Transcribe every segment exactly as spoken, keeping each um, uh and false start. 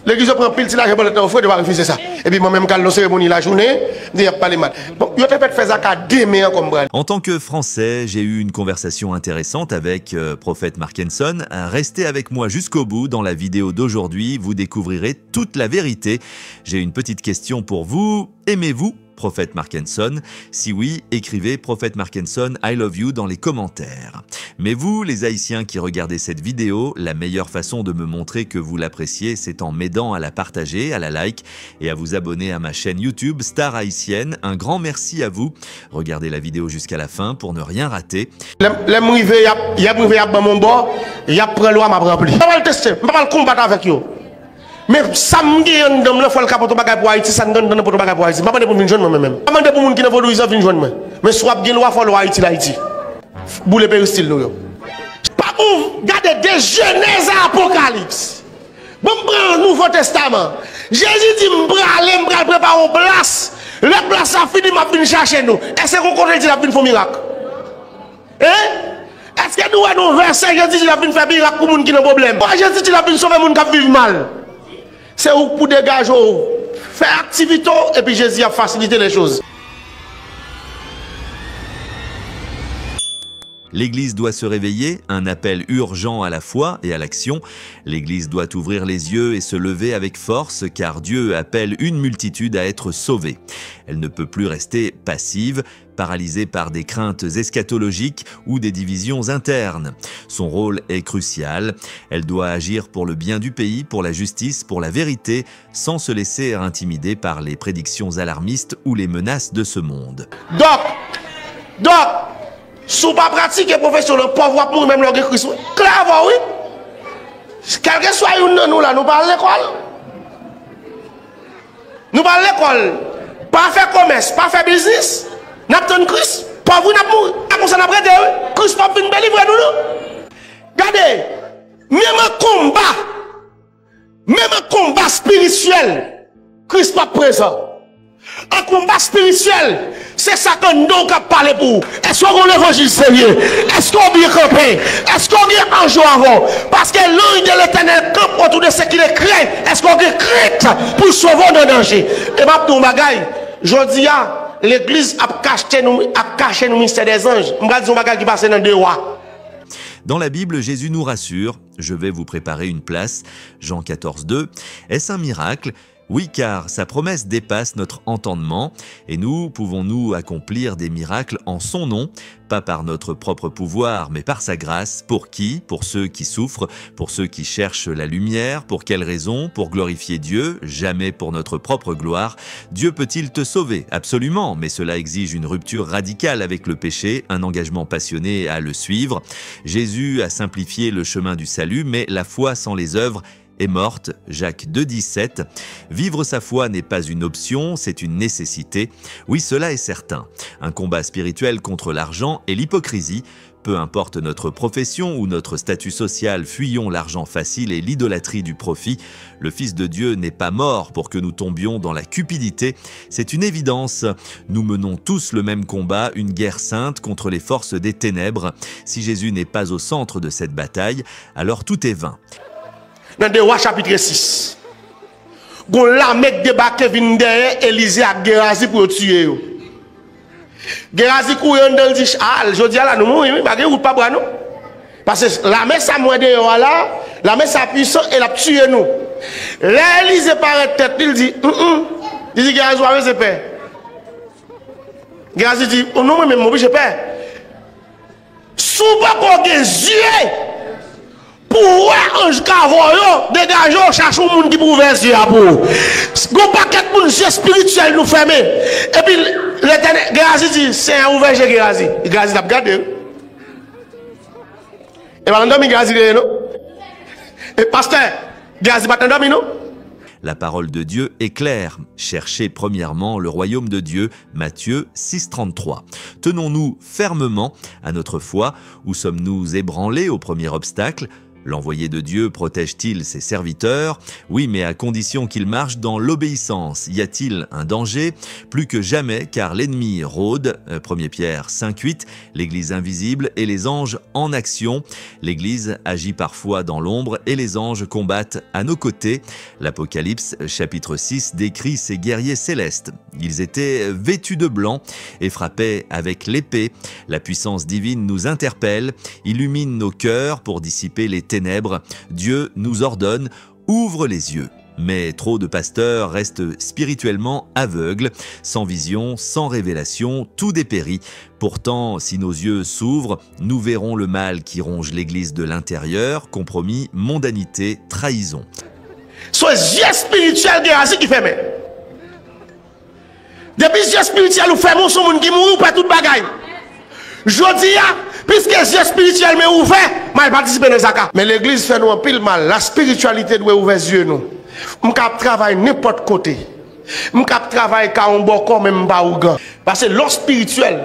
Legliz yo pran anpil ti lajan pandan tan ofrann, yo pa refize sa. Epi mwen menm, m ka al nan seremoni lajounen, m di y ap pale mal. Bon, yo te fèt fè zaka demen ankò, m pral. En tant que Français, j'ai eu une conversation intéressante avec euh, Prophète Markenson. Restez avec moi jusqu'au bout. Dans la vidéo d'aujourd'hui, vous découvrirez toute la vérité. J'ai une petite question pour vous. Aimez-vous Prophète Markenson? Si oui, écrivez Prophète Markenson, I love you dans les commentaires. Mais vous, les Haïtiens qui regardez cette vidéo, la meilleure façon de me montrer que vous l'appréciez, c'est en m'aidant à la partager, à la like et à vous abonner à ma chaîne YouTube Star Haïtienne. Un grand merci à vous. Regardez la vidéo jusqu'à la fin pour ne rien rater. Lè m rive, y ap, y ap rive, y ap ban m yon bò, y ap pran lwa, m ap ranpli. M pa pral teste, m pa pral konbat avèk yo. Men sa m gen anndan m nan, fò l ka pote yon bagay pou Ayiti, sa m gen anndan m nan pote yon bagay pou Ayiti. M pa mande pou l vin jwenn mwen, mwen menm. M pa mande pou moun ki nan vodouyizan vin jwenn mwen. Men si w ap gen lwa, fò lwa Ayiti la Ayiti. Boule peristil nou yo. Pa pou gade de Jenèz a Apokalips. Bon, m pran Nouvo Testaman. Jezi di, m prale, m pral prepare yon plas. Lè plas la fini, m ap vin chache nou. Èske gon kote l di l ap vin fè yon mirak? Hein? Èske nou wè nan yon vèsè Jezi di l ap vin fè mirak pou moun ki nan pwoblèm? Ou wè Jezi di l ap vin sove moun k ap viv mal? Se ou k pou degaje w, fè aktivite w, epi Jezi ap fasilite lè choz. L'Église doit se réveiller, un appel urgent à la foi et à l'action. L'Église doit ouvrir les yeux et se lever avec force, car Dieu appelle une multitude à être sauvée. Elle ne peut plus rester passive, paralysée par des craintes eschatologiques ou des divisions internes. Son rôle est crucial. Elle doit agir pour le bien du pays, pour la justice, pour la vérité, sans se laisser intimider par les prédictions alarmistes ou les menaces de ce monde. Dòk, dòk, si w pa pratike pwofesyon w nan, pòv w ap mouri menm lè w gen Kris, wi. Klè avè w, wi. Kèlkeswa youn nan nou la, nou pa al lekòl. Nou pa al lekòl. Pa fè komès, pa fè biznis. N ap tann Kris. Pòv, wi, n ap mouri. E konsa n ap rete, wi. Kris p ap vin delivre nou, non. Gade, menm an konba, Menm an konba espirityèl, Kris p ap prezan. An konba espirityèl, se sa k anndan w k ap pale pou ou. Èske w gen yon levanjil serye? Èske w byen kanpe? Èske w gen anj yo avè w? Paske l'ange de l'Éternel campe autour de ceux qui le craignent. Èske w gen krent pou l sove w nan danje? E m ap di w yon bagay, jodi a, legliz ap kache nou, ap kache nou mistè dèzanj. M pral di w yon bagay ki pase nan de Wa. Dans la Bible, Jésus nous rassure, je vais vous préparer une place, Jean quatorze deux. Est-ce un miracle ? Oui, car sa promesse dépasse notre entendement, et nous pouvons-nous accomplir des miracles en son nom, pas par notre propre pouvoir, mais par sa grâce. Pour qui ? Pour ceux qui souffrent, pour ceux qui cherchent la lumière. Pour quelle raison ? Pour glorifier Dieu, jamais pour notre propre gloire. Dieu peut-il te sauver ? Absolument, mais cela exige une rupture radicale avec le péché, un engagement passionné à le suivre. Jésus a simplifié le chemin du salut, mais la foi sans les œuvres est morte, Jacques deux dix-sept. Vivre sa foi n'est pas une option, c'est une nécessité. Oui, cela est certain. Un combat spirituel contre l'argent et l'hypocrisie. Peu importe notre profession ou notre statut social, fuyons l'argent facile et l'idolâtrie du profit. Le Fils de Dieu n'est pas mort pour que nous tombions dans la cupidité. C'est une évidence. Nous menons tous le même combat, une guerre sainte contre les forces des ténèbres. Si Jésus n'est pas au centre de cette bataille, alors tout est vain. Nan de Wa chapit sis. Gon lame k debake vin dèyè Elize ak Gerazi pou yo tiye yo. Gerazi kouri anndan, l di, "A, jodi a la, nou mouri, wi, pa gen wout pa bwa, non. Paske lame sa m wè deyò a la, lame sa pwisan e l ap tiye nou." Lè Elize parèt tèt li, l di, "Hum, hum." Li di, "Gerazi, w pa bezwen pè." Gerazi di, "O non, mwen menm, m oblije pè." Si w poko gen zye pou w wè anj k avè w yo, degaje w, chache yon moun ki pou ouvè zye a pou ou. Gon pakèt moun, zye espirityèl nou fèmen. Epi Letènèl, Gerazi di, "Senyè, ouvè je Gerazi." Gerazi t ap gade, wi. E pa nan dòmi Gerazi te ye, non. E pastè, Gerazi pa t nan dòmi, non. La parole de Dieu est claire. Cherchez premièrement le royaume de Dieu, Matthieu six trente-trois. Tenons-nous fermement à notre foi ou sommes-nous ébranlés au premier obstacle ? L'envoyé de Dieu protège-t-il ses serviteurs ? Oui, mais à condition qu'ils marchent dans l'obéissance. Y a-t-il un danger ? Plus que jamais, car l'ennemi rôde. Euh, premier Pierre cinq huit, l'Église invisible et les anges en action. L'Église agit parfois dans l'ombre et les anges combattent à nos côtés. L'Apocalypse chapitre six décrit ces guerriers célestes. Ils étaient vêtus de blanc et frappaient avec l'épée. La puissance divine nous interpelle, illumine nos cœurs pour dissiper les ténèbres. Dieu nous ordonne, ouvre les yeux. Mais trop de pasteurs restent spirituellement aveugles, sans vision, sans révélation, tout dépérit. Pourtant, si nos yeux s'ouvrent, nous verrons le mal qui ronge l'Église de l'intérieur, compromis, mondanité, trahison. Se zye espirityèl gen azi ki fèmen. Depi zye espirityèl ou fèmen, ou se yon moun ki mouri, ou pè tout bagay. Jodi a, piske zye espirityèl mwen ouvè, m al patisipe nan zaka. Men legliz fè nou anpil mal. Laspirityalite dwe ouvè zye nou. M ka ap travay nenpòt kote. M ka ap travay ka yon bòkò, men m pa ougan. Paske lè w espirityèl,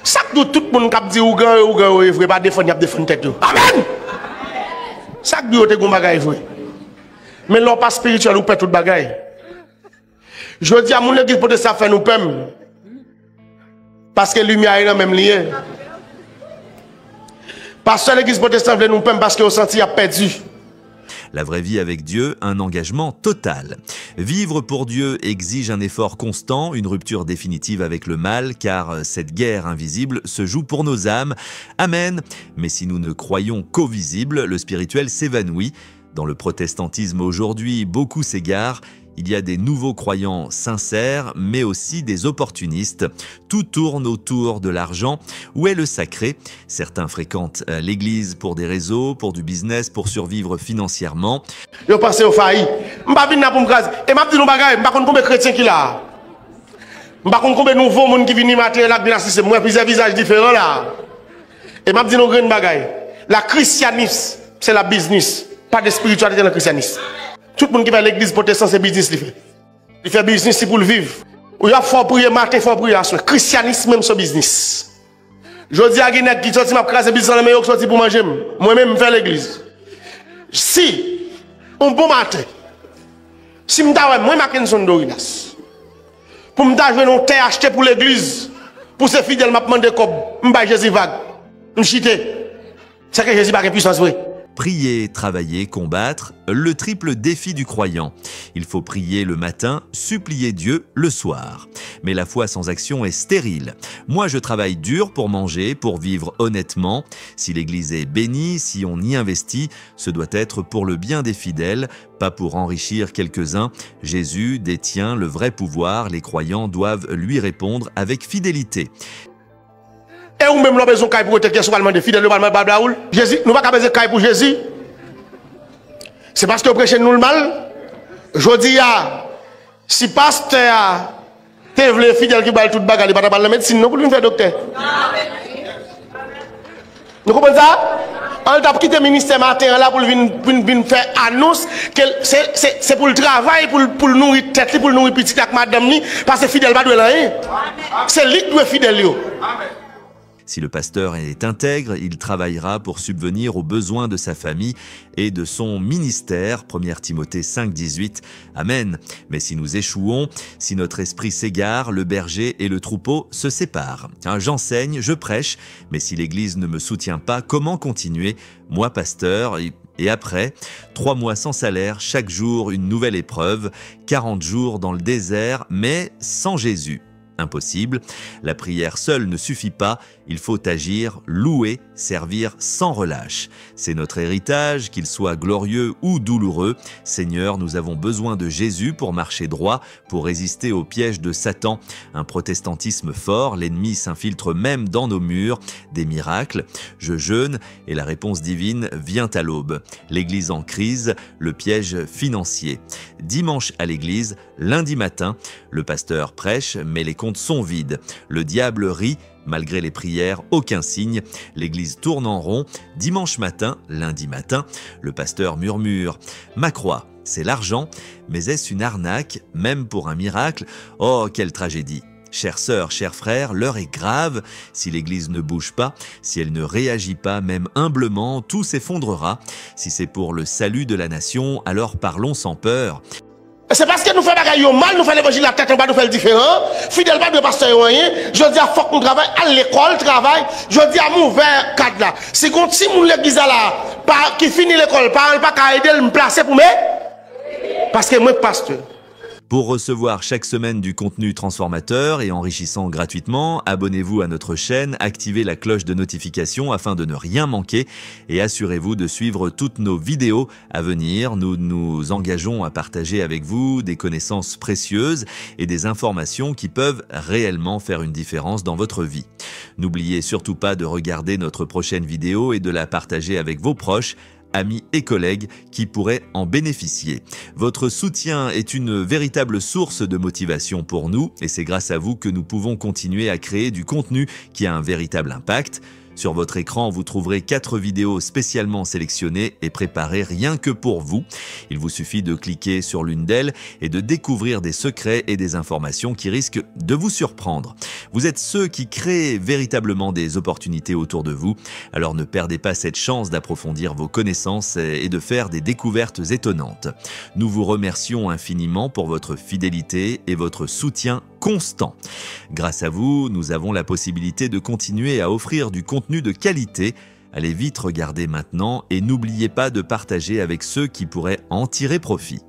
sa k di w tout moun k ap di ougan yo, ougan yo ye vre, pa defann y ap defann tèt yo. Amèn! Sa k di w yo te gen yon bagay vre. Men lè w pa espirityèl, ou pè tout bagay. Jodi a, moun legliz pwotestan ap fè nou pè m. Paske limyè a nan men m li ye. Pastè legliz pwotestan vle nou pè m paske yo santi y ap pèdi. La vraie vie avec Dieu, un engagement total. Vivre pour Dieu exige un effort constant, une rupture définitive avec le mal, car cette guerre invisible se joue pour nos âmes. Amen. Mais si nous ne croyons qu'au visible, le spirituel s'évanouit. Dans le protestantisme aujourd'hui, beaucoup s'égarent. Il y a des nouveaux croyants sincères, mais aussi des opportunistes. Tout tourne autour de l'argent. Où est le sacré ? Certains fréquentent euh, l'église pour des réseaux, pour du business, pour survivre financièrement. Yo panse yo fayi. M pa vin la pou m kraze. E m ap di nou bagay, m pa konn konbyen kretyen ki la a. M pa konn konbyen nouvo moun ki vini maten an la k vin asiste m. M wè plizyè vizaj diferan la a. E m ap di nou grenn bagay. La, krisyanis, se la biznis. Pa de espirityalite nan krisyanis. Tout moun ki fè legliz pwotestan, se biznis li fè. Li fè biznis li pou l viv. Ou y ap fè w priye maten, fè w priye aswè. Krisyanis menm se biznis. Jodi a gen nèg ki soti m ap kraze biznis lan nan men yo ki soti pou manje m. Mwen menm m fè legliz. Si yon bon maten, si m ta wè mwen Mackenson Dorilas, pou m ta jwenn yon tè achte pou legliz, pou se fidèl m ap mande kòb, m bay Jezi vag, m chite. Se ke Jezi pa gen pwisans vre. Prier, travailler, combattre, le triple défi du croyant. Il faut prier le matin, supplier Dieu le soir. Mais la foi sans action est stérile. Moi, je travaille dur pour manger, pour vivre honnêtement. Si l'Église est bénie, si on y investit, ce doit être pour le bien des fidèles, pas pour enrichir quelques-uns. Jésus détient le vrai pouvoir, les croyants doivent lui répondre avec fidélité. E ou menm lè w bezwen kay pou rete, kiyès ou pral mande? Fidèl yo pral mande, pral ba ou l? Jezi, nou pa ka bezwen kay pou Jezi? Se paske yo preche nou l mal? Jodi a, si pastè a te vle fidèl ki ba l tout bagay, li pa t ap al nan medsin non pou l vin fè doktè. Nou konprann sa? An l t ap kite ministè maten an la pou l vin, vin, vin fè anons ke l, se, se, se pou l travay, pou l, pou l nouri tèt li, pou l nouri pitit li ak madanm li, paske fidèl pa dwe l anyen. Se li k dwe fidèl yo. Si le pasteur est intègre, il travaillera pour subvenir aux besoins de sa famille et de son ministère. Premier Timothée cinq dix-huit. Amen. Mais si nous échouons, si notre esprit s'égare, le berger et le troupeau se séparent. Hein, j'enseigne, je prêche, mais si l'Église ne me soutient pas, comment continuer ? Moi, pasteur, et, et après, trois mois sans salaire, chaque jour une nouvelle épreuve, quarante jours dans le désert, mais sans Jésus. Impossible. La prière seule ne suffit pas. Il faut agir, louer, servir sans relâche. C'est notre héritage, qu'il soit glorieux ou douloureux. Seigneur, nous avons besoin de Jésus pour marcher droit, pour résister au piège de Satan. Un protestantisme fort, l'ennemi s'infiltre même dans nos murs. Des miracles. Je jeûne et la réponse divine vient à l'aube. L'église en crise, le piège financier. Dimanche à l'église, lundi matin, le pasteur prêche, mais les comptes sont vides. Le diable rit, malgré les prières, aucun signe. L'église tourne en rond. Dimanche matin, lundi matin, le pasteur murmure : « Ma croix, c'est l'argent, mais est-ce une arnaque, même pour un miracle ? Oh, quelle tragédie ! » Chères sœurs, chers frères, l'heure est grave. Si l'Église ne bouge pas, si elle ne réagit pas, même humblement, tout s'effondrera. Si c'est pour le salut de la nation, alors parlons sans peur. Se paske nou fè bagay yo mal, nou fè levanjil la tèt anba, nou fè l diferan. Fidèl pa dwe pastè yo anyen. Jodi a fòk nou travay, al lekòl, travay. Jodi a m ouvè kad la. Si gon timoun legliz la la, pa, ki fini lekòl, paran l pa ka ede l, m plase pou m e. Paske mwen k pastè. Pour recevoir chaque semaine du contenu transformateur et enrichissant gratuitement, abonnez-vous à notre chaîne, activez la cloche de notification afin de ne rien manquer et assurez-vous de suivre toutes nos vidéos à venir. Nous nous engageons à partager avec vous des connaissances précieuses et des informations qui peuvent réellement faire une différence dans votre vie. N'oubliez surtout pas de regarder notre prochaine vidéo et de la partager avec vos proches, amis et collègues qui pourraient en bénéficier. Votre soutien est une véritable source de motivation pour nous et c'est grâce à vous que nous pouvons continuer à créer du contenu qui a un véritable impact. Sur votre écran, vous trouverez quatre vidéos spécialement sélectionnées et préparées rien que pour vous. Il vous suffit de cliquer sur l'une d'elles et de découvrir des secrets et des informations qui risquent de vous surprendre. Vous êtes ceux qui créent véritablement des opportunités autour de vous, alors ne perdez pas cette chance d'approfondir vos connaissances et de faire des découvertes étonnantes. Nous vous remercions infiniment pour votre fidélité et votre soutien constant. Grâce à vous, nous avons la possibilité de continuer à offrir du contenu de qualité. Allez vite regarder maintenant et n'oubliez pas de partager avec ceux qui pourraient en tirer profit.